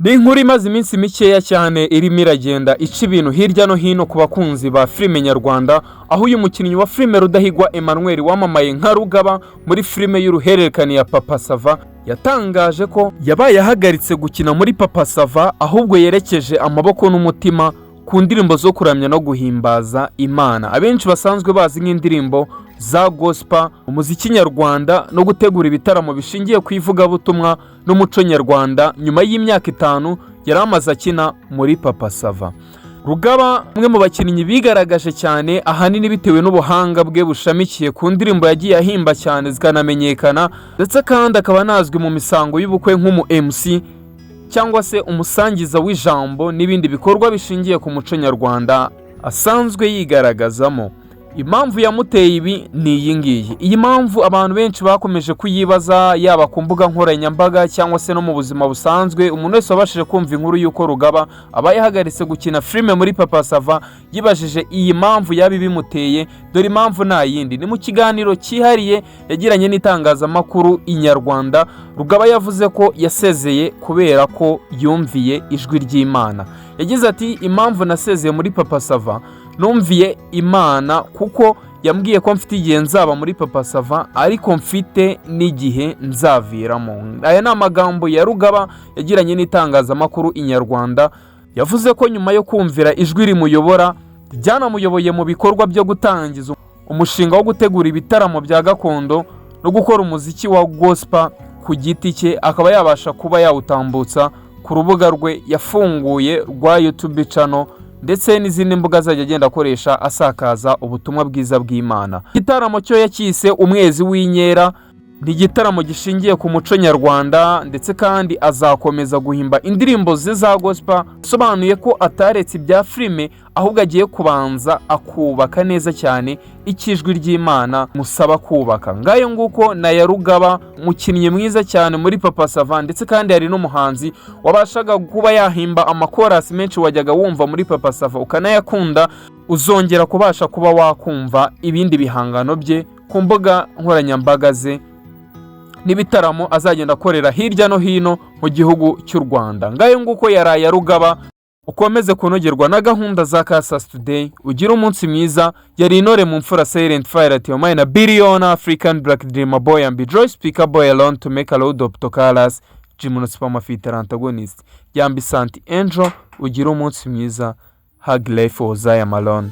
Ni inkuru imaze iminsi mikeya cyane irimo iragenda ica ibintu hirya no hino ku bakunzi ba filime nyarwanda, aho uyu mukinnyi wa filime Rudahigwa Emmanuel wamamaye nka Rugaba muri filime y'uruhererekane ya Papa Sava yatangaje ko yabaye ahagaritse gukina muri Papa Sava, ahubwo yerekeje amaboko n'umutima ku ndirimbo zo kuramya no guhimbaza Imana, abenshi basanzwe bazi nk'indirimbo za gospel, umuziki nyarwanda no gutegura ibitaramo bishingiye ku ivugabutumwa n'umuco nyarwanda, nyuma y'imyaka 5 yari amaze akina muri Papa Sava. Rugaba, umwe mu bakinnyi bigaragaje cyane ahanini bitewe n'ubuhanga bwe bushamikiye ku ndirimbo yagiye ahimba cyane zikanamenyekana, ndetse kandi akaba anazwi mu misango y'ubukwe nk'umu MC cyangwa se umusangiza w'ijambo n'ibindi bikorwa bishingiye ku muco nyarwanda asanzwe yigaragazamo. Impamvu yamuteye ibi ni iyi ngiyi. Iyi mpamvu abantu benshi bakomeje kuyibaza, yaba ku mbuga nkoranyambaga cyangwa se no mu buzima busanzwe. Umuntu wese wabashije kumva inkuru y'uko Rugaba aba yahagaritse gukina filime muri Papa Sava yibajije iyi mpamvu yaba ibimuteye. Dore impamvu nta yindi: ni mu kiganiro cyihariye yagiranye n'itangazamakuru Inyarwanda, Rugaba yavuze ko yasezeye kubera ko yumviye ijwi ry'Imana. Yagize ati: "Impamvu nasezeye muri Papa Sava, numviye Imana, kuko yambwiye ko mfite igihe nzaba muri Papa Sava ariko mfite n'igihe nzaviramo." Aya ni amagambo ya Rugaba yagiranye n'itangazamakuru Inyarwanda. Yavuze ko nyuma yo kumvira ijwi rimuyobora, ryanamuyoboye mu bikorwa byo gutangiza umushinga wo gutegura ibitaramo bya gakondo no gukora umuziki wa gospel ku giti cye, akaba yabasha kuba yawutambutsa ku rubuga rwe yafunguye rwa YouTube channel ndetse n'izindi mbuga azajya agenda akoresha asakaza ubutumwa bwiza bw'Imana. Igitaramo cyo yacyise Umwezi w'Inkera, ni igitaramo gishingiye ku muco nyarwanda, ndetse kandi azakomeza guhimba indirimbo ze za gospel. Asobanuye ko ataretse ibya filime, ahubwo agiye kubanza akubaka neza cyane icyo ijwi ry'Imana musaba kubaka. Ngayo nguko na ya Rugaba, umukinnyi mwiza cyane muri Papa Sava, ndetse kandi hari n'umuhanzi wabashaga kuba yahimba amakorasi menshi wajyaga wumva muri Papa Sava ukanayakunda. Uzongera kubasha kuba wakumva ibindi bihangano bye ku mbuga nkoranyambaga ze n'ibitaramo azagenda akorera hirya no hino mu gihugu cy'u Rwanda. Ngayo nguko yaraye Rugaba. Ukomeze kunogerwa na gahunda za Kasas Today, ugire umunsi mwiza. Yari intore mu mfura, Silent Fire Tiomaye na Billion African Black Dreamer Boy and Joy Speaker Boy alone to make a load of Tokalas Jimuno Mafite antagonist Yambi Santi Angel. Ugire umunsi mwiza. Hug life Ozaya Malone.